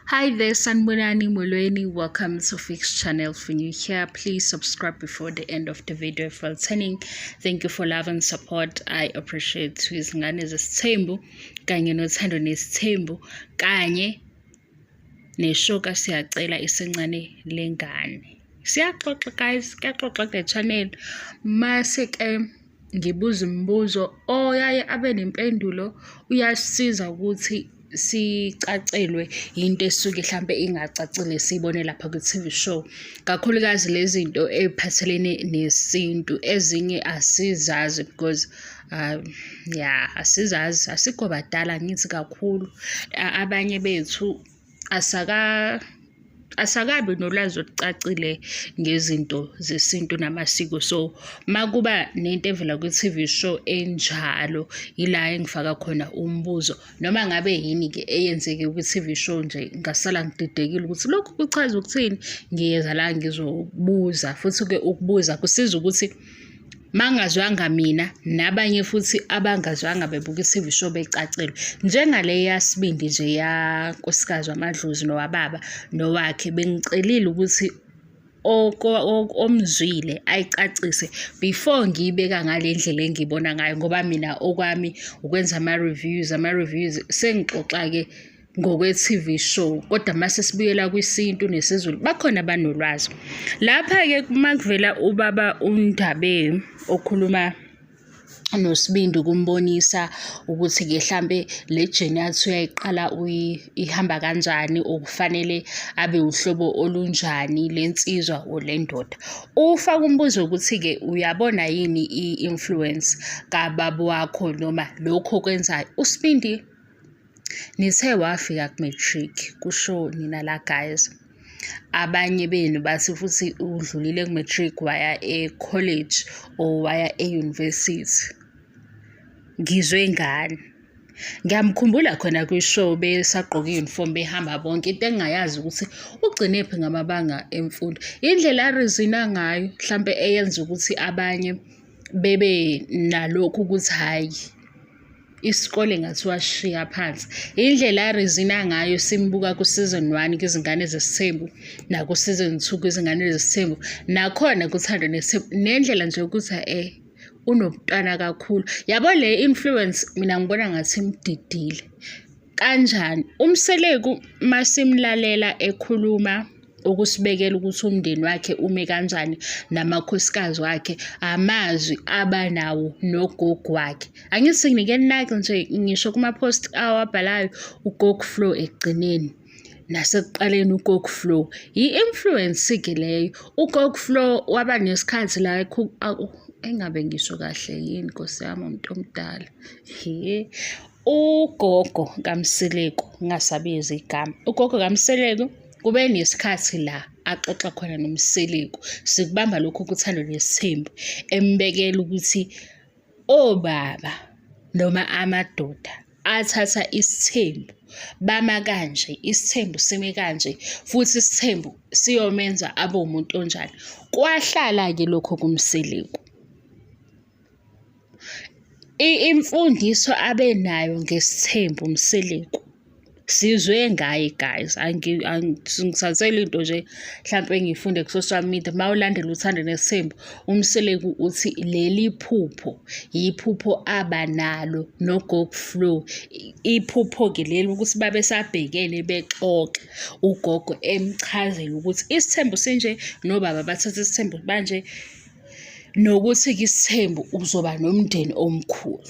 Hi there, Sanibonani Molweni. Welcome to Fix Channel. If you're new here, please subscribe before the end of the video if returning. Thank you for love and support. I appreciate Izingane Zesithembu kanye noThando Nesithembu kanye neshoka siyacela isencane lengane. Siyaxoxa guys, kuyaxoxa kule channel. Mase ke ngibuza imibuzo oyaye abe nempendulo uyasisiza ukuthi sicacelwe yinto esuke hlampe ingacacile siyibone lapha kwi-TV show. Kakhulukazi lezi zinto ey'phathelene nesintu, ezinye asizazi because yeah, asizazi, asikho badala ngithi kakhulu. Abanye bethu asakabi nolwazi olucacile ngezinto zesintu namasiko. So makuba nento evela kwi-TV show enjalo, yila engifaka khona umbuzo. Noma ngabe yini-ke eyenzeke kwi-TV show nje ngasala ngididekile ukuthi lokhu kuchaza ukuthini, ngiyeza la ngizobuza. Futhi-ke ukubuza kusiza ukuthi mangazwanga mina nabanye futhi abangazwanga bebuka i-TV show becacelwe. Njengale yaSibindi nje yankosikazi wamadlozi nowababa nowakhe, bengicelile ukuthi omzwile ayicacise before ngiyibeka ngale ndlela engiyibona ngayo, ngoba mina okwami ukwenza ama-reviews, ama-reviews sengixoxa-ke ngokwe-TV show, kodwa mase sibuyela kwisintu nesiZulu bakhona abanolwazi. Lapha-ke uma kuvela ubaba uNdabe okhuluma noSibindi ukumbonisa ukuthi-ke hlampe le journey athi uyayiqala ihamba kanjani, okufanele abe uhlobo olunjani le nsizwa or le ndoda. Ufaka umbuzo ukuthi-ke uyabona yini i-influence kababa wakho noma lokhu okwenzayo. USibindi nithe wafika ku-matric, kusho nina la guys. Abanye benu bathi futhi udlulile ku-matric waya e-college or waya e-university. Ngizwe ngani? Ngiyamkhumbula khona kwi-show besagqoke i-uniform behamba bonke. Into engingayazi ukuthi ugcinephi ngamabanga emfundo. Indlela a-reason-a ngayo hlampe eyenza ukuthi abanye bebe nalokhu ukuthi hhayi, isikole ngathi wasishiya phansi. Indlela a-reason-a ngayo simbuka ku-season 1 kwiZingane Zesithembu naku-season 2 kwiZingane Zesithembu, nakhona kuThando Nesithembu, nendlela nje yokuthi unobuntwana kakhulu. Yabo le influence mina ngibona ngathi imdidile. Kanjani? UMseleku masimlalela ekhuluma ukusibekela ukuthi umndeni wakhe ume kanjani namakhosikazi wakhe, amazwi abanawo nogogo wakhe. Angithi nginike ninake nje ngisho kuma-post awabhalayo uGogo Flo ekugcineni nasekuqaleni uGogo Flo. I-influence-ke leyo. UGogo Flo waba nesikhathi la engabe ngisho kahle yini Nkosi yami umuntu omdala. Hhe. Ugogo kaMseleku, ngingasabizi igama, ugogo kaMseleku kube nesikhathi la axoxa khona noMseleku, sikubamba lokhu kuThando Nesithembu, embekela ukuthi obaba noma amadoda athatha isithembu bama kanje, isithembu sime kanje, futhi isithembu siyomenza abe umuntu onjani. Kwahlala-ke lokho kuMseleku. Imfundiso abenayo ngesithembu uMseleku, sizwe ngaye guys, angithatheli into nje hlampe engiyifunde ku-social media. Uma ulandela uThando Nesithembu, uMseleku uthi leli phupho yiphupho abanalo noGogo Flo. Iphupho-ke leli ukuthi babesabhekene bexoxa, ugogo emchazela ukuthi isithembu sinje, nobaba bathatha isithembu banje, nokuthi-ke isithembu uzoba nomndeni omkhulu.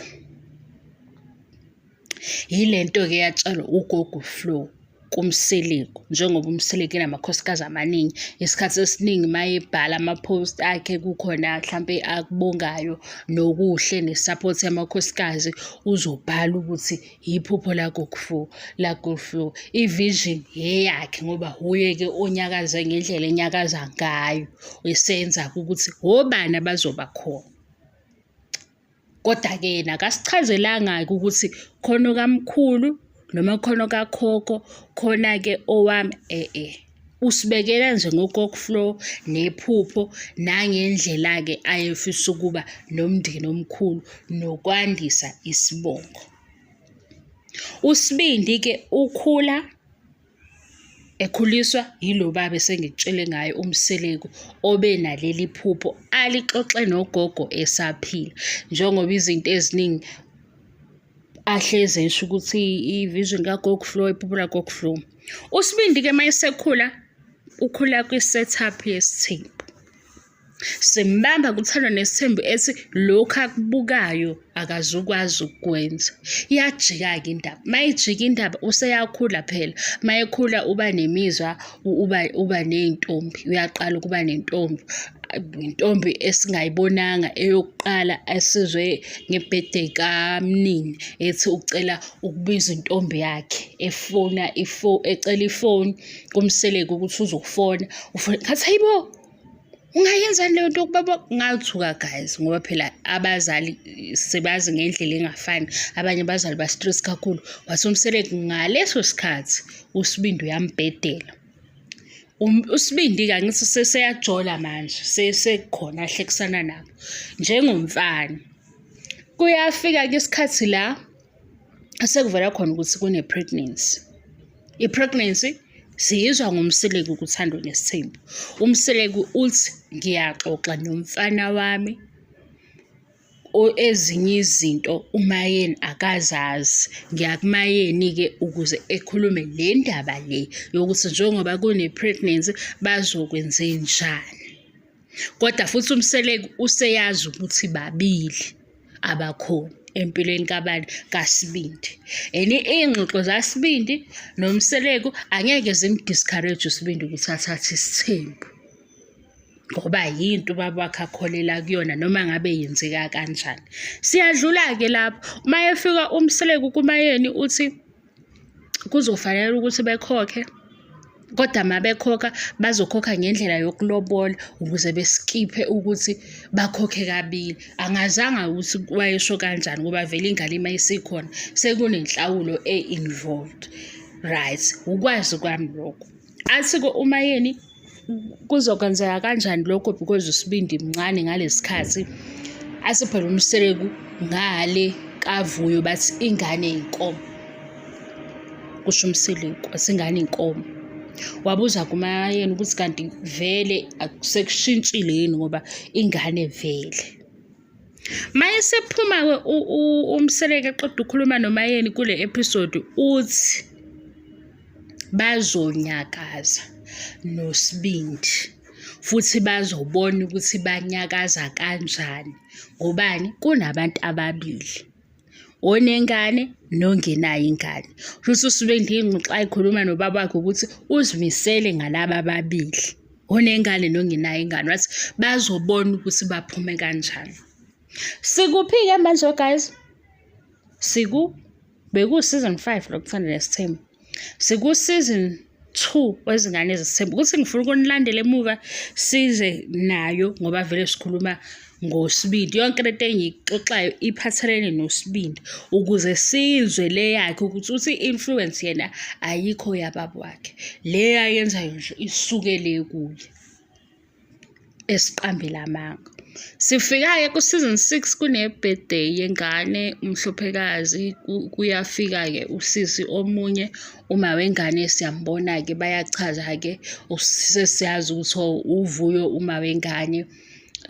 Yile nto-ke eyatshalwa uGogo Flo kuMseleku, njengoba uMseleku enamakhosikazi amaningi. Isikhathi esiningi uma ebhala ama-post akhe kukhona hlampe akubongayo nokuhle ne-support yamakhosikazi, uzobhala ukuthi iphupho laGogo Flo, laGogo Flo. I-vision eyakhe ngoba wuye-ke onyakaze ngendlela enyakaza ngayo, esenza ukuthi obani abazoba khona. Kodwa-ke yena akasichazelanga-ke ukuthi khona okamkhulu noma khona okakhokho, khona-ke owami e-e. Usibekela nje ngoGogo Flo nephupho nangendlela-ke ayefisa ukuba nomndeni omkhulu nokwandisa isibongo. USibindi-ke ukhula Ekhuliswa yilo baba esengikutshele ngaye uMseleku obenaleli phupho alixoxe nogogo esaphila. Njengoba izinto eziningi ahlezi esho ukuthi i-vision kagogo Flo, iphupho lagogo Flo. USibindi-ke uma esekhula, ukhula kwi-set-up yesithembu. Simbamba kuThando Nesithembu ethi lokhu akubukayo akazukwazi ukukwenza. Iyajika-ke indaba. Uma ijika indaba useyakhula phela. Uma ekhula uba nemizwa, uba ney'ntombi, uyaqala ukuba nentombi. Intombi esingayibonanga eyokuqala esizwe nge-birthday kaMnini ethi ucela ukubiza intombi yakhe efona ecela ifoni kuMseleku ukuthi uzofona. Ngathi hayibo! Ungayenzani leyo nto kubaba? Ngathuka guys ngoba phela abazali sebazi ngendlela engafani. Abanye abazali ba-stress kakhulu. Wathi uMseleku ngaleso sikhathi uSibindi uyambhedela. USibindi-ke angithi seyajola manje sekukhona ahlekisana nabo njengomfana. Kuyafika-ke isikhathi la sekuvela khona ukuthi kune-pregnancy. I-pregnancy siyizwa ngoMseleku kuThando Nesithembu. UMseleku uthi ngiyaxoxa nomfana wami ezinye izinto uMaYeni akazazi. Ngiya kuMaYeni-ke ukuze ekhulume le ndaba le yokuthi njengoba kune-pregnancy bazokwenzenjani. Kodwa futhi uMseleku useyazi ukuthi babili abakhona empilweni kabani kaSibindi. And iy'ngxoxo zaSibindi noMseleku angeke zim-discourage uSibindi ukuthi athathe isithembu. Ngoba yinto ubaba wakhe akholela kuyona noma ngabe yenzeka kanjani. Siyadlula-ke lapho, uma efika uMseleku kuMaYeni uthi kuzofanele ukuthi bekhokhe kodwa uma bekhokha bazokhokha ngendlela yokulobola ukuze beskiphe ukuthi bakhokhe kabili. Angazanga ukuthi wayesho kanjani ngoba vele ingane uma isikhona sekunenhlawulo e-involved. Right, ukwazi kwami lokho. Athi-ke uMaYeni kuzokwenzeka kanjani lokho because uSibindi mncane ngalesi khathi athi phela uMseleku ngale kaVuyo bathi ingane inkomo kusho uMseleku wathi ingane inkomo wabuza kuMaYeni ukuthi kanti vele sekushintshile yini ngoba ingane vele Mayesephuma-ke uMseleku eqeda ukukhuluma noMaYeni kule episode uthi bazonyakaza noSibindi futhi bazobona ukuthi banyakaza kanjani. Ngobani? Kunabantu ababili, onengane nongenayo ingane. Kushuthi uSibindi ingxoxo ayikhuluma nobaba wakhe ukuthi uzimisele ngalaba ababili. Onengane nongenayo ingane wathi bazobona ukuthi baphume kanjani. Sikuphi-ke manje guys? Siku beku-season 5 lokuthanda nesithembu. Siku-season 2 wezingane zesithembu. Ukuthi ngifuna ukunilandela emuva size nayo ngoba vele sikhuluma ngoSibindi. Yonke lento engiyixoxayo iphathelene noSibindi ukuze sizwe le yakhe ukuthi uthi i-influence yena ayikho yababa wakhe. Le ayenzayo nje isuke le kuye esiqambela amanga. Sifika-ke ku-season 6 kune-birthday yengane uMhlophekazi kuyafika-ke usisi omunye uma wengane siyambona-ke bayachaza-ke sesiyazi ukuthi oh, uVuyo uma wengane.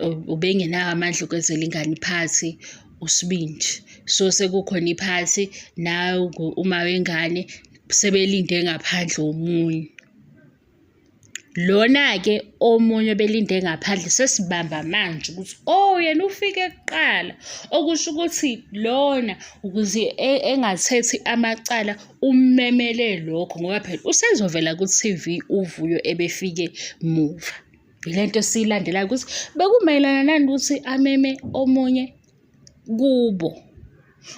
Ubengenawo amandla okwenzela ingane iphathi uSibindi. So, sekukhona iphathi nawu uma wengane sebelinde ngaphandle omunye. Lona-ke omunye obelinde ngaphandle sesibamba manje ukuthi oh yena ufike kuqala, okusho ukuthi lona ukuze engathethi amacala ummemele lokho ngoba phela usezovela ku-T_V uVuyo ebefike muva. Yile nto esiyilandelayo ukuthi bekumayelana nani ukuthi ameme omunye kubo.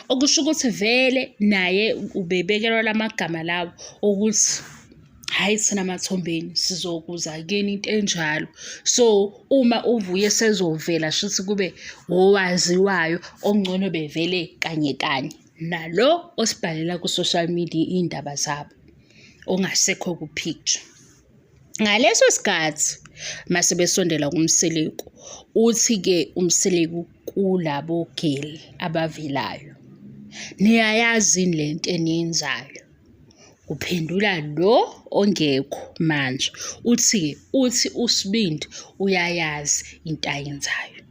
Okusho ukuthi vele naye ubebekelwa la magama lawo okuthi hhayi thina Mathombeni sizokuza kini into enjalo. So, uma uVuyo esezovela shuthi kube owaziwayo okungcono bevele kanye kanye nalo osibhalela ku-social media iy'ndaba zabo ongasekho ku-picture. Ngaleso sikhathi mase besondela kuMseleku, uthi-ke uMseleku kulabo girl abavelayo, niyayazi yini le nto eniyenzayo? Kuphendula lo ongekho manje. Uthi-ke, uthi uSibindi uyayazi into ayenzayo.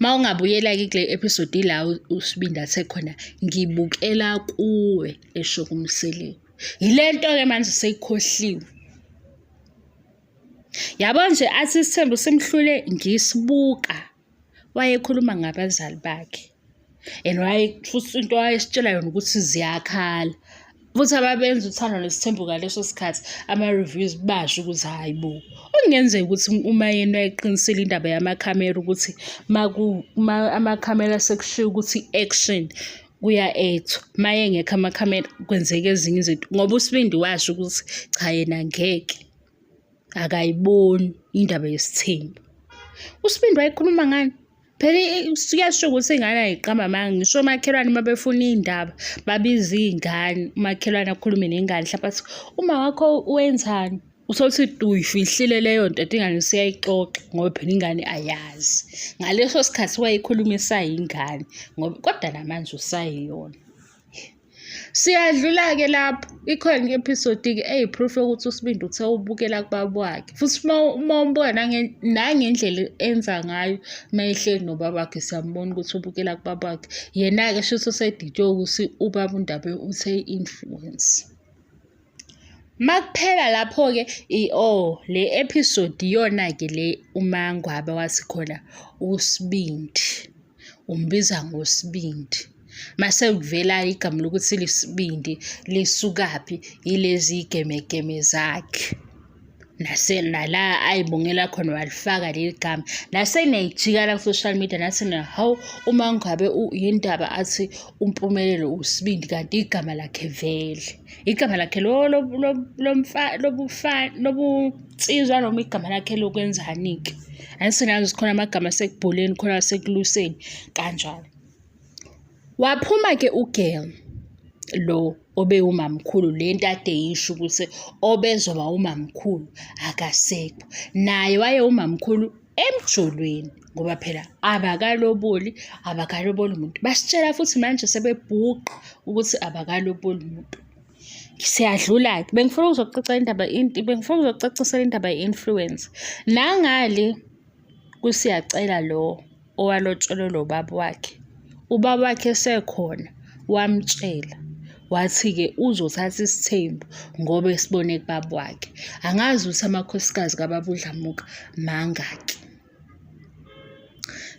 Uma ungabuyela-ke kule episode ila uSibindi athe khona ngibukela kuwe esho kuMseleku. Yile nto-ke manje seyikhohliwe. Yabo nje athi isithembu simhlule ngisibuka wayekhuluma ngabazali bakhe and waye futhi into wayesitshela yona ukuthi ziyakhala futhi ababenza uthando nesithembu ngaleso sikhathi ama-reviews basho ukuthi hhayi bo okungenzeka ukuthi uma yena wayeqinisile indaba yamakhamera ukuthi amakhamera sekushiwo ukuthi i-action kuya-ethwa uma engekho amakhamera kwenzeka ezinye izinto ngoba uSibindi washo ukuthi cha yena ngeke akayiboni indaba yesithembu. USibindi wayekhuluma ngani? Phela kuyasho ukuthi ingane ayiqamba amanga ngisho omakhelwane uma befuna iy'ndaba babiza iy'ngane umakhelwane akhulume nengane mhlawumpe athi uma wakho wenzani uthole ukuthi uyifihlile leyo nto ingane usiyayixoxa ngoba phela ingane ayazi ngaleso sikhathi wayekhuluma esayingane ngoba kodwa namanje usayiyona. Siyadlula-ke lapho, ikhona i-episode-ke eyi-proof yokuthi uSibindi uthe ubukela kubaba wakhe. Futhi uma umbuka nangendlela enza ngayo uma ehleli nobaba wakhe siyambona ukuthi ubukela kubaba wakhe. Yena-ke shuthi usedidwe ukuthi ubaba uNdaba uthe i-influence. Makuphela lapho-ke oh le episode iyona-ke le uMaNgwabe wathi khona uSibindi umbiza ngoSibindi. Mase kuvela igama lokuthi lisibindi lisukaphi yilezi gemegeme zakhe. Nala ayibongela khona walifaka leli gama. Naseniyayijika la ku-social media nathi nina hawu uma ngabe yindaba athi uMpumelelo uSibindi kanti igama lakhe vele. Igama lakhe lobunsizwa noma igama lakhe lokwenzani-ke. Angithi niyazi khona amagama asekubholeni khona asekuluseni kanjalo. Waphuma-ke u-girl lo obewumamkhulu le nto ade eyisho ukuthi obezoba umamkhulu akasekho. Naye wayewumamkhulu emjolweni ngoba phela abakaloboli, abakaloboli muntu. Basitshela futhi manje sebebhuqa ukuthi abakaloboli muntu. Siyadlula-ke, bengifuna ukuzoxoxa indaba bengifuna ukuzocacisela indaba ye-influence. Nangale kuSiyacela lo owalotsholelwa ubaba wakhe. Ubaba wakhe esekhona wamtshela wathi-ke uzothatha isithembu ngoba esibone kubaba wakhe. Angazi ukuthi amakhosikazi kababa uDlamuka mangaki.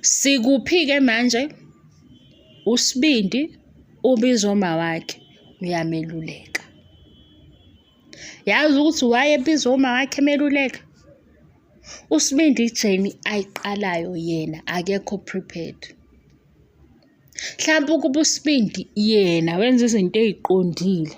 Sikuphi-ke manje? USibindi ubiza umawakhe uyameluleka. Yazi ukuthi wayebiza umawakhe emeluleka? USibindi ijeni ayiqalayo yena akekho prepared. Mhlampe ukuba uSibindi yena wenza izinto ey'qondile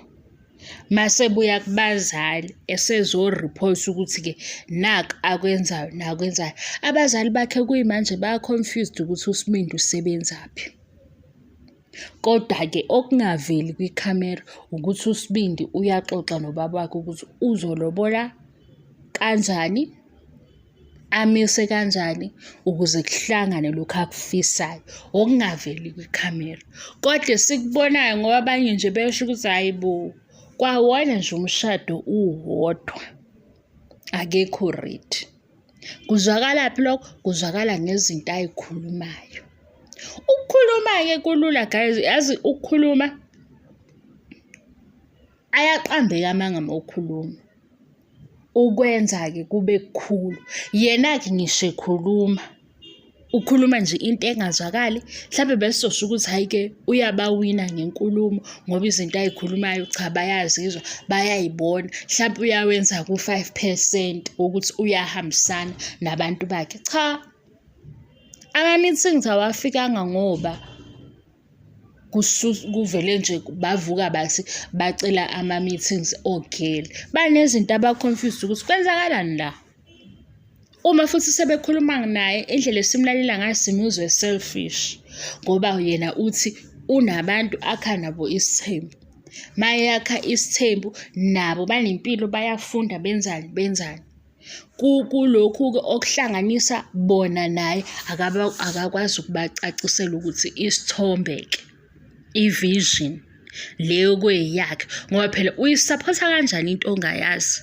mase ebuya kubazali esezo-report ukuthi-ke naku akwenzayo nakwenzayo. Abazali bakhe kuyimanje ba-confused ukuthi uSibindi usebenzaphi. Kodwa-ke okungaveli kwikhamera ukuthi uSibindi uyaxoxa nobaba wakhe ukuthi uzolobola kanjani, amise kanjani ukuze kuhlangane lokhu akufisayo, okungaveli kwikhamera. Kodwa esikubonayo ngoba abanye nje besho ukuthi hhayi bo, kwawona nje umshado uwodwa akekho ready. Kuzwakalaphi lokho? Kuzwakala ngezinto ayikhulumayo. Ukukhuluma-ke kulula guys, yazi ukukhuluma ayaqambeka amanga uma ukhuluma. Ukwenza-ke kube kukhulu. Yena-ke ngisho ekhuluma, ukhuluma nje into engazwakali, mhlampe besizosho ukuthi hhayi-ke uyabawina ngenkulumo ngoba izinto ay'khulumayo cha bayazizwa, bayay'bona. Mhlampe uyawenza ku-five percent wokuthi uyahambisana nabantu bakhe. Cha, ama-meetings awafikanga ngoba kuvele nje bavuka bathi bacela ama-meetings ogeli. Banezinto aba-confused ukuthi kwenzakalani la. Uma futhi sebekhuluma naye indlela esimlalela ngayo simuzwe selfish ngoba yena uthi unabantu akha nabo isithembu. Mayakha isithembu nabo banempilo bayafunda benzani benzani. Kulokhu-ke okuhlanganisa bona naye akakwazi ukubacacisela ukuthi isithombe-ke, i-vision. Leyo kweyakhe ngoba phela uyisaphotha kanjani into ongayazi?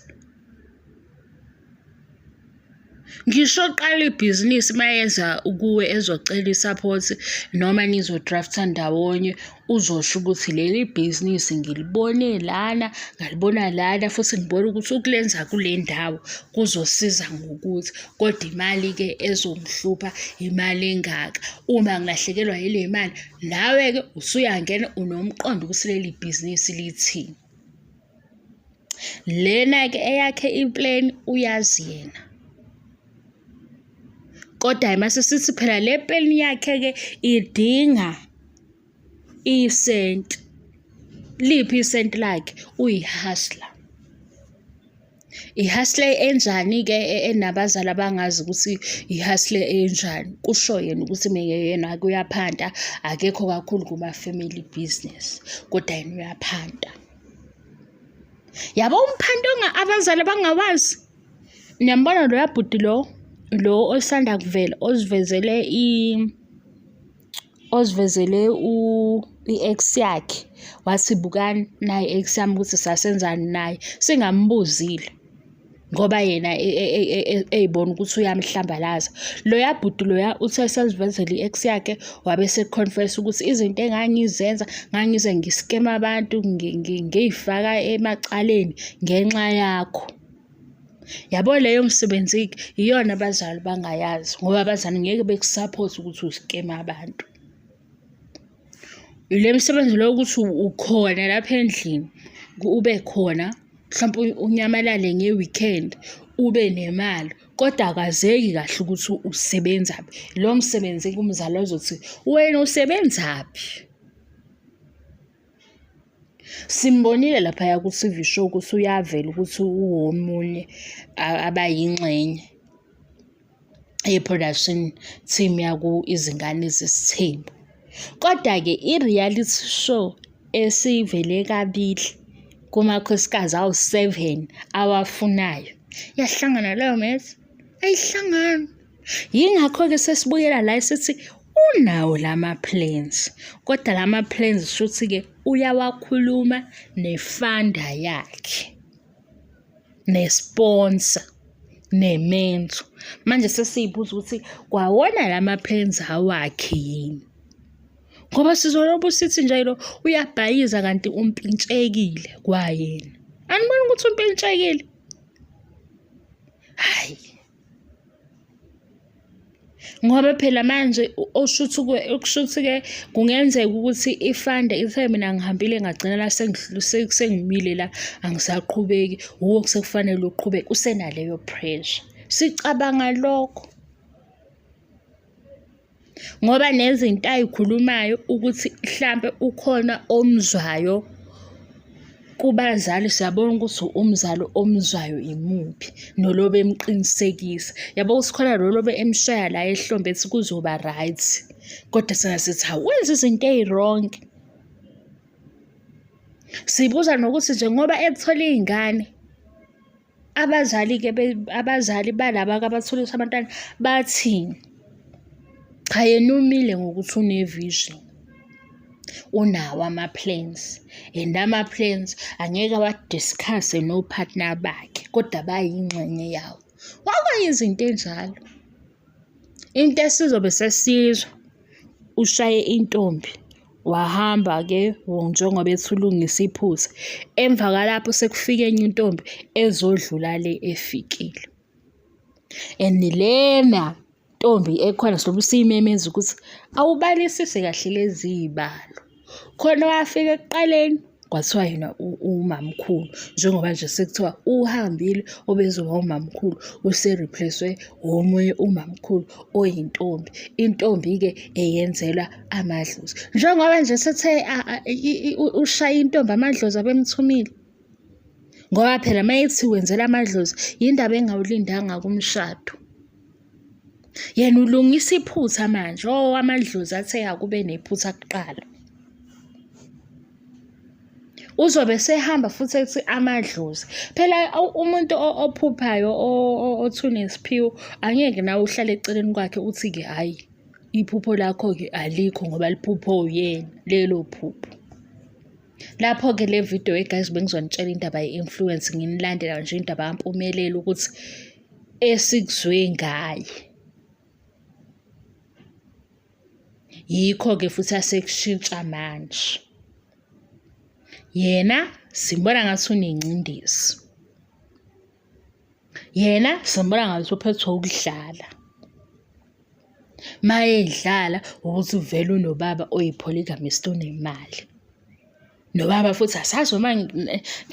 Ngisho oqala ibhizinisi uma eza kuwe ezocela i-support noma nizo-draft-a ndawonye, uzosho ukuthi leli bhizinisi ngilibone lana, ngalibona lana futhi ngibona ukuthi ukulenza kule ndawo kuzosiza ngokuthi, kodwa imali-ke ezongihlupha imali engaka. Uma ngilahlekelwa yile mali, nawe-ke usuyangena unomqondo ukuthi leli bhizinisi lithini. Lena-ke eyakhe i-plan uyazi yena. Kodwa mase sithi phela le plan yakhe-ke idinga isenti. Liphi isenti lakhe? Uyi-hustler. I-hustler enjani-ke enabazali abangazi ukuthi i-hustler enjani? Kusho yena ukuthi yena-ke uyaphanta, akekho kakhulu kuma-family business, kodwa yena uyaphanta. Yabo umphanto abazali abangawazi? Niyambona loya bhuti lo, lo osanda kuvela ozivezele ozivezele i-ex yakhe wathi bukani nayi i-ex yami ukuthi sasenzani naye singambuzile ngoba yena eyibona ukuthi uyamhlambalaza. Loya bhuti loya uthe esezivezela i-ex yakhe wabe ese-confess ukuthi izinto engangizenza ngangize ngiskema abantu ngiy'faka emacaleni ngenxa yakho. Yabo leyo msebenzi-ke iyona abazali bangayazi ngoba abazali ngeke bekusaphothe ukuthi uskeme abantu. Le misebenzi lo ukuthi ukhona lapha endlini ube khona mhlawumpe unyamalale nge-weekend ube nemali kodwa akwazeki kahle ukuthi usebenzaphi. Lo msebenzi-ke umzali ozothi wena usebenzaphi? Simbonile laphaya ku-T_V show ukuthi uyavela ukuthi uwomunye abayingxenye ye-production team yaku-Izingane Zesithembu. Kodwa-ke i-reality show esivele kabili kumakhosikazi awu-seven awafunayo, yahlangana leyo maths? Ayihlangani. Yingakho-ke sesibuyela la esithi unawo lama-plans, kodwa lama-plans shuthi-ke uyawakhuluma ne-funder yakhe, ne-sponsor, nemenzo. Manje sesiy'buza ukuthi kwawona lama-plans awakhe yini? Ngoba sizolobu sithi nje lo uyabhayiza kanti umpintshekile kwayena. Aniboni ukuthi umpintshekile? Hhayi. Ngoba phela manje oshuthi okushuthi-ke kungenzeka ukuthi ifande ithe mina ngihambile ngagcina la sengimile la angisaqhubeki, wuwe okusekufanele uqhubeke, usenaleyo pressure. Sicabanga lokho. Ngoba nezinto ay'khulumayo ukuthi hlampe ukhona omzwayo kubazali siyabona ukuthi umzali omzwayo imuphi nolobe emqinisekisa. Yabo ukuthi khona lo lobe emshaya la ehlombe ethi kuzoba right, kodwa thina sithi hawu wenza izinto ey'wrong. Sibuza nokuthi nje ngoba ethole iy'ngane Abazali-ke abazali balaba-ke abatholisa abantwana bathini? Cha yena umile ngokuthi une-vision, unawo ama-plans and ama-plans angeke awa-discuss-e no-partner bakhe kodwa bayingxenye yawo. Kwakuyinto izinto enjalo. Into esizobe sesiyizwa ushaye intombi wahamba-ke njengoba ethi ulungisa iphutha. Emva kwalapho sekufike enye intombi ezodlula le efikile. And lena ntombi ekhona silobe siyimemeza ukuthi awubalisise kahle lezi y'balo. Khona owafika ekuqaleni kwathiwa yena umamkhulu njengoba nje sekuthiwa uhambile obezoba umamkhulu use-replace-we omunye umamkhulu oyintombi. Intombi-ke eyenzelwa amadlozi. Njengoba nje sethe ushaye intombi amadlozi abemthumile. Ngoba phela uma ethi wenzela amadlozi yindaba engawulindanga kumshado. Yena ulungisa iphutha manje, oh amadlozi athe akube nephutha kuqala. Uzobe esehamba futhi ethi amadlozi. Phela umuntu ophuphayo othi unesiphiwo angeke nawe uhlale eceleni kwakhe uthi-ke hhayi iphupho lakho-ke alikho ngoba liphupho uyena lelo phupho. Lapho-ke le video guys bengizonitshela indaba ye-influence nginilandela nje indaba kaMpumelelo ukuthi esikuzwe ngaye. Yikho-ke futhi asekushintsha manje. Yena simbona ngathi unengcindezi. Yena simbona ngathi uphethwe ukudlala. Mayedlala ukuthi uvele unobaba oyi-polygamist onemali. Nobaba futhi asazi noma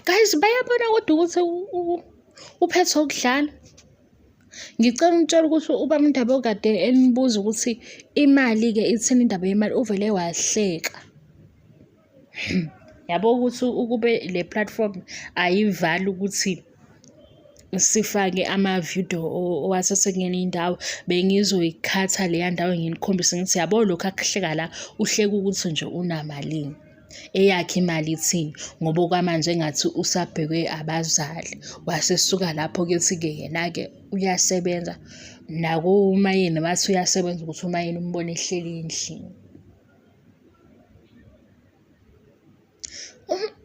guys bayabona kodwa ukuthi uphethwe ukudlala. Ngicela unitshele ukuthi ubaba uNdaba okade enibuza ukuthi imali-ke ithini indaba yemali uvele wahleka. Yabo ukuthi ukube le platform ayivali ukuthi sifake ama-video owathathe kwenye indawo, bengizoyikhatha leya ndawo nginikhombise ngithi yabo lokhu akuhleka la, uhleka ukuthi nje unamalini. Eyakhe imali ithini ngoba okwamanje engathi usabhekwe abazali. Wasesuka lapho-ke ethi-ke yena-ke uyasebenza nakumayeni bathi uyasebenza ukuthi umayeni umbone ehleli endlini.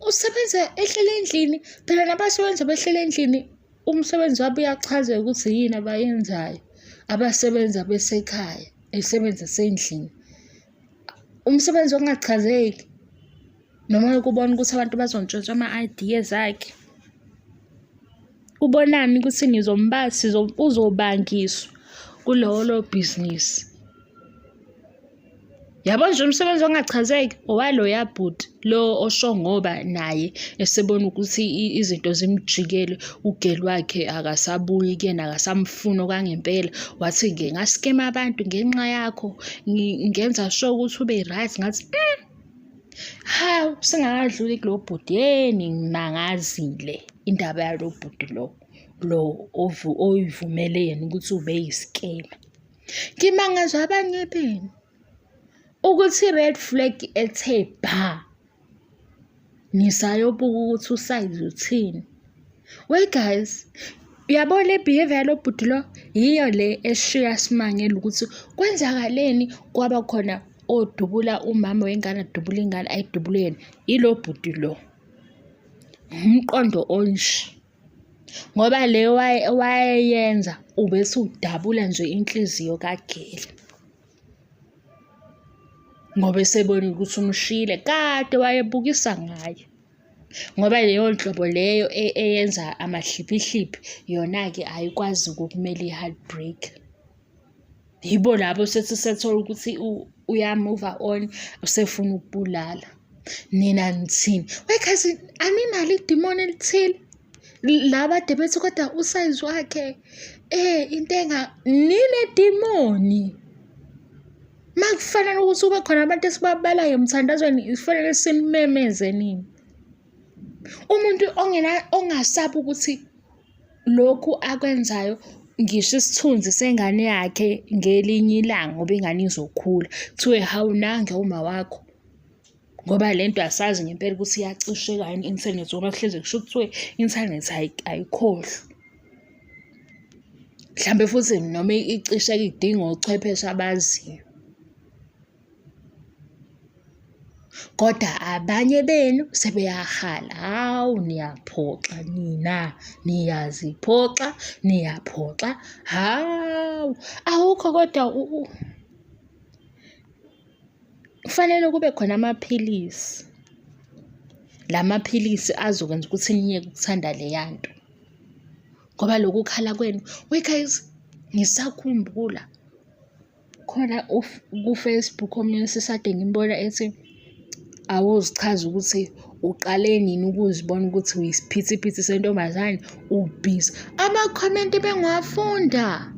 Usebenza ehleli endlini, phela nabasebenza behleli endlini umsebenzi wabo uyachazeka ukuthi yini abayenzayo. Abasebenza besekhaya, esebenza esendlini. Umsebenzi ongachazeki noma ukubona ukuthi abantu bazontshontsha ama-ideas akhe. Ubonani ukuthi uzobangiswa kulolo bhizinisi. Yabo nje umsebenzi ongachazeki owaloya bhuti lo osho ngoba naye esebona ukuthi izinto zimjikele ugeli wakhe akasabuyi kuyena akasamfuni okwangempela. Wathi-ke ngaskema abantu ngenxa yakho ngenza sure ukuthi ube right ngathi hawu singakadluli kulo bhuti yeni ngimangazile indaba yalo bhuti lo lo oyivumele yena ukuthi ube yiskema. Ngimangazwa abanye benu ukuthi i-red flag ethe bha nisayobuka ukuthi usayizi uthini. We guys, uyabo le behavior yalo bhuti lo yiyo le eshiya simangele ukuthi kwenzakaleni kwaba khona odubula umama wengane adubule ingane ayidubule yena yilo bhuti lo. Umqondo onje. Ngoba le wayeyenza ubesudabula nje inhliziyo kaGeli. Ngoba esebonile ukuthi umshiyile kade wayebukisa ngaye. Ngoba leyo nhlobo leyo eyenza amahliphihliphi yona-ke ayikwazi ukukumela i-heartbreak. Yibo labo sethi sethola ukuthi uya-move on usefuna ukubulala. Nina nithini? We guys, aninalo idimoni elithile? Laba ade bethi kodwa usayizi wakhe into enga ninedimoni. Makufanele ukuthi kube khona abantu esibabalayo emthandazweni kufanele simemeze nini. Umuntu ongena ongasabi ukuthi lokhu akwenzayo ngisho isithunzi sengane yakhe ngelinye ilanga ngoba ingane izokhula, kuthiwe hawu nange uma wakho. Ngoba le nto asazi ngempela ukuthi iyacisheka yini i-inthanethi ngoba kuhlezi kusho kuthiwe i-inthanethi ayikhohlwa. Mhlampe futhi noma icisheka idinga ochwepheshe abaziyo. Kodwa abanye benu sebeyahala, hawu niyaphoxa nina, niyaziphoxa, niyaphoxa, hawu awukho kodwa kufanele kube khona amaphilisi. La maphilisi azokwenza ukuthi niyeke ukuthanda leya nto. Ngoba lokhu kukhala kwenu, we guys, ngisakhumbula khona ku-Facebook omunye usisi ade ngimbona ethi, awuzichaze ukuthi uqale nini ukuzibona ukuthi uyisiphithiphithi sentombazane ubhizi. Amakhomenti bengiwafunda.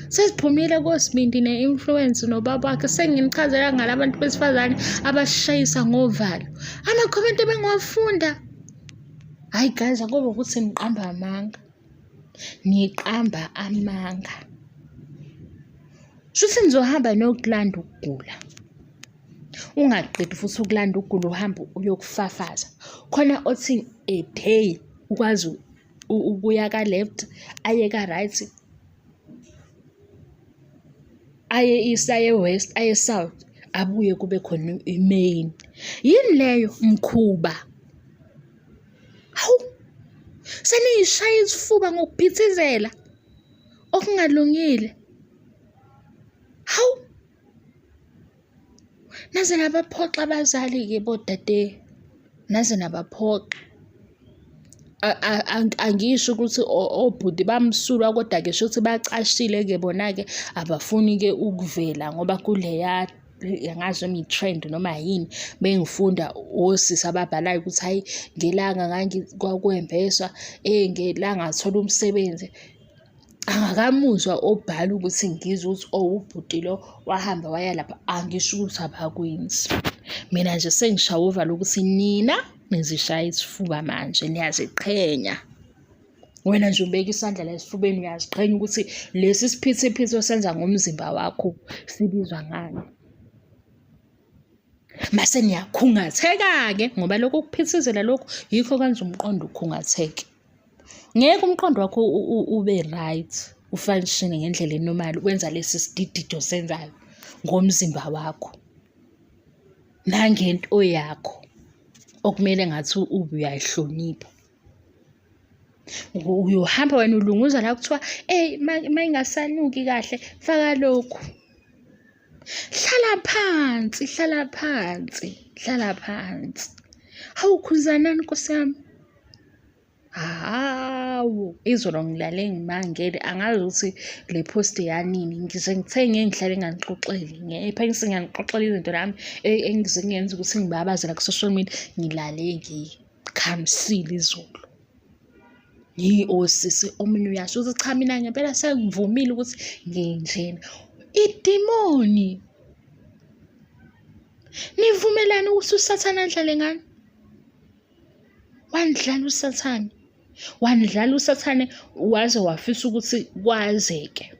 Sesiphumile koSibindi ne-influence nobaba wakhe senginichazela ngala bantu besifazane abashayisa ngovalo. Amakhomenti bengiwafunda. Hhayi guys, akube ukuthi niqamba amanga. Niqamba amanga. Shuthi nizohamba niyokulanda ukugula. Ungaqedi futhi ukulanda ukugula uhambe uyokufafaza. Khona othi a day ukwazi ukuya ka-left aye ka-right aye east aye west aye south abuye kube khona i-main. Yini leyo mkhuba? Hawu, seniyishaya isifuba ngokuphithizela okungalungile. Hawu, naze nabaphoxa abazali-ke bodade, naze nabaphoxa. Angisho ukuthi obhuti bamsulwa kodwa-ke shuthi bacashile-ke bona-ke abafuni-ke ukuvela ngoba kuleya angazi noma i-trend noma yini bengifunda osisi ababhalayo ukuthi hhayi ngelanga kwakwembeswa ngelanga ngathola umsebenzi. Angakamuzwa obhala ukuthi ngizwe ukuthi oh ubhuti lo wahamba waya lapha, angisho ukuthi abakwenzi. Mina nje sengishawa uvalo ukuthi nina nizishaya isifuba manje niyaziqhenya. Wena nje ubeka isandla la esifubeni uyaziqhenya ukuthi lesi siphithiphithi osenza ngomzimba wakho sibizwa ngani. Mase niyakhungatheka-ke ngoba lokhu kuphithizela lokhu yikho kwenza umqondo ukhungatheke. Ngeke umqondo wakho ube right u-function-e ngendlela enormal wenza lesi sididido osenzayo ngomzimba wakho nangento yakho okumele ngathi ube uyayihlonipha. Uyohamba wena ulunguza la kuthiwa eyi uma ingasanuki kahle faka lokhu. Hlala phansi, hlala phansi, hlala phansi. Hawu khuzanani Nkosi yami. Hawu, izolo ngilale ngimangele angazi ukuthi le post yanini ngize ngithe ngeke ngihlale nganixoxeli ngiyayiphangisa ngiyanixoxela izinto nami engize ngenza ukuthi ngibabaze la ku-social media ngilale ngikhamisile izolo. Yi osisi omunye uyasho ukuthi cha mina ngempela sengivumile ukuthi nginjena. Idimoni. Nivumelane ukuthi uSathane adlale ngani? Wanidlala uSathane. Wanidlala uSathane waze wafisa ukuthi kwazeke.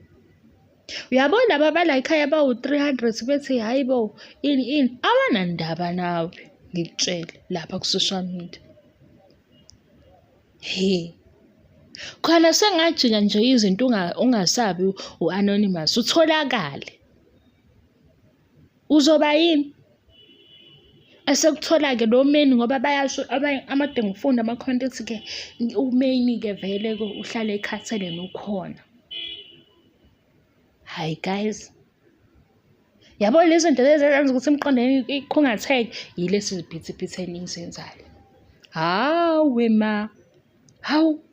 Uyabona laba abala ekhaya bawu-300 bethi hhayi bo ini ini abanandaba nawe ngikutshele lapha ku-social media. He. Khona sengajika nje izinto ungasabi u-anonymous utholakale. Uzoba yini? Esekuthola-ke lo meni ngoba bayasho amade ngifunda ama-comment ethi-ke umeni-ke vele-ke uhlale ekhathele nokhona. Hhayi guys, yabo lezi zinto lezi ezenza ukuthi imiqondo yenu ikhungatheke yilezi ziphithiphithi enizenzayo. Hawe ma, hawu,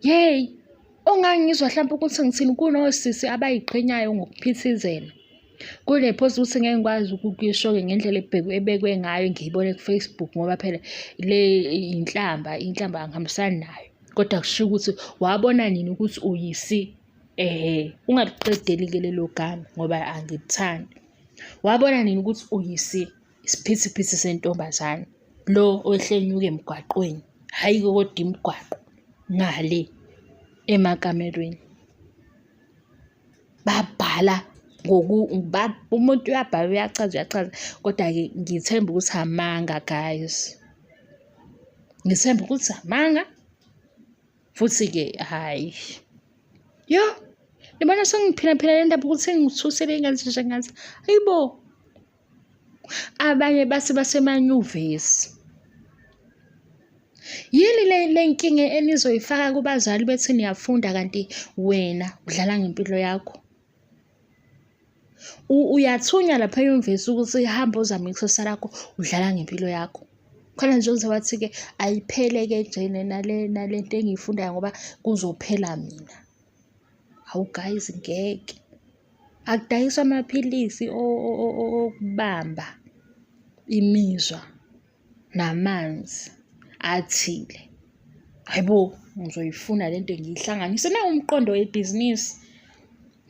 yeyi, ongangizwa hlampe ukuthi ngithini kunosisi abayiqhenyayo ngokuphithizela. Kule post ukuthi ngeke ngikwazi ukuyisho-ke ngendlela ebekwe ngayo ngiyibone ku-Facebook ngoba phela le inhlamba, inhlamba angihambisani nayo. Kodwa kusho ukuthi wabona nini ukuthi uyisi ehhe ungaliqedeli-ke lelo gama ngoba angilithandi. Wabona nini ukuthi uyisi isiphithiphithi sentombazane lo owehle enyuka emgwaqweni, hhayi-ke kodwa imigwaqo ngale emakamelweni. Babhala umuntu uyabhala uyachaza uyachaza kodwa-ke ngithemba ukuthi amanga guys. Ngithemba ukuthi amanga futhi-ke hhayi. Yo, nibona sengiphila phila le ndaba ukuthi ngithusele ingathi nje ngathi hayibo. Abanye bathi basemanyuvesi. Yini le le nkinga enizoyifaka kubazali bethi niyafunda kanti wena udlala ngempilo yakho? Uyathunywa lapha enyuvesi ukuthi hamba uzame ikusasa lakho, udlala ngempilo yakho. Khona nje uze wathi-ke ayiphele-ke nje nale nale nto engiyifundayo ngoba kuzophela mina. Hawu guys ngeke. Akudayiswa amaphilisi okubamba imizwa namanzi athile. Hhayi bo, ngizoyifuna le nto ngiyihlanganise nawu umqondo webhizinisi.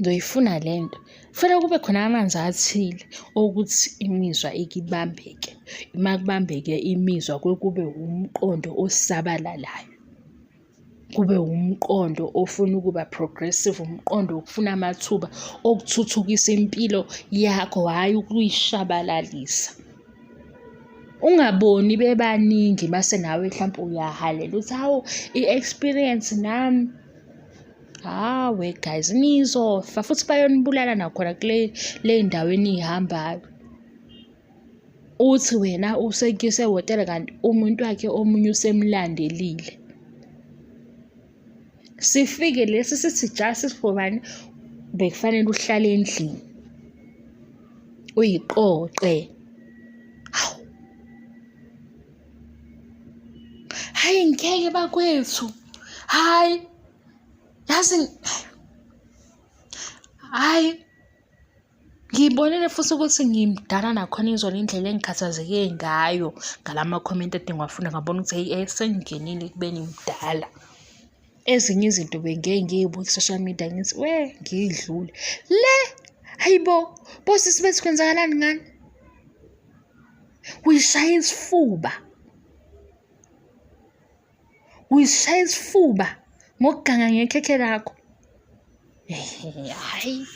Ngizoyifuna le nto. Kufanele kube khona amanzi athile okuthi imizwa ike ibambeke. Uma kubambeke imizwa kuye kube umqondo osabalalayo. Kube wumqondo ofuna ukuba progressive, umqondo wokufuna amathuba okuthuthukisa impilo yakho, hhayi ukuyishabalalisa. Ungaboni bebaningi mase nawe hlampe uyahalela uthi hawu i-experience nami. Hawe guys, nizofa futhi bayonibulala nakhona kule le ndawo eniyihambayo. Uthi wena usehhotela kanti umuntu wakhe omunye usemlandelile. Sifike lesi sithi justice for bani, bekufanele uhlale endlini uyiqoqe. Hawu, hhayi ngeke bakwethu, hhayi yazi, hhayi. Ngiyibonile futhi ukuthi ngimdala nakhona izolo indlela engikhathazeke ngayo ngala makhomenti ade ngiwafunda ngabona ukuthi hheyi sengingenile ekubeni mdala. Ezinye izinto bengeke ngiy'buke ku-social media ngithi we ngiyidlule. Le, hhayi bo, bosisi bethu kwenzakalani ngani? Uyishaya isifuba. Uyishaya isifuba ngokuganga ngekhekhe lakho. Hhayi,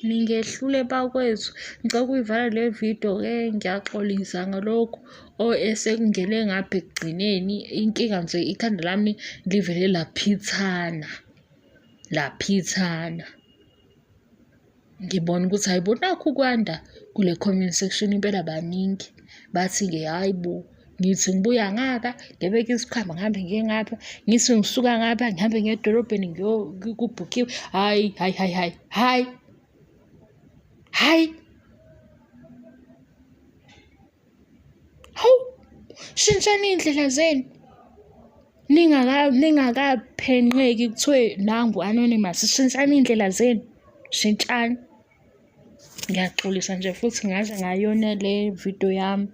ningehlule bakwethu. Ngicela ukuyivala le video-ke ngiyaxolisa ngalokhu or esekungene ngapha ekugcineni. Inkinga nje ikhanda lami livele laphithana, laphithana. Ngibona ukuthi hhayi bo nakhu ukwanda kule comment section impela baningi. Bathi-ke hhayi bo, ngithi ngibuya ngapha ngibeke isikhwama ngihambe ngiye ngapha, ngithi ngisuka ngapha ngihambe ngiye edolobheni kubhukhiwe. Hhayi, hhayi, hhayi, hhayi, hhayi, hhayi. Hawu, shintshani iy'ndlela zenu. Ningakaphenqeki kuthiwe nangu anonymous, shintshani iy'ndlela zenu, shintshani. Ngiyaxolisa nje futhi ngaze ngayona le video yami.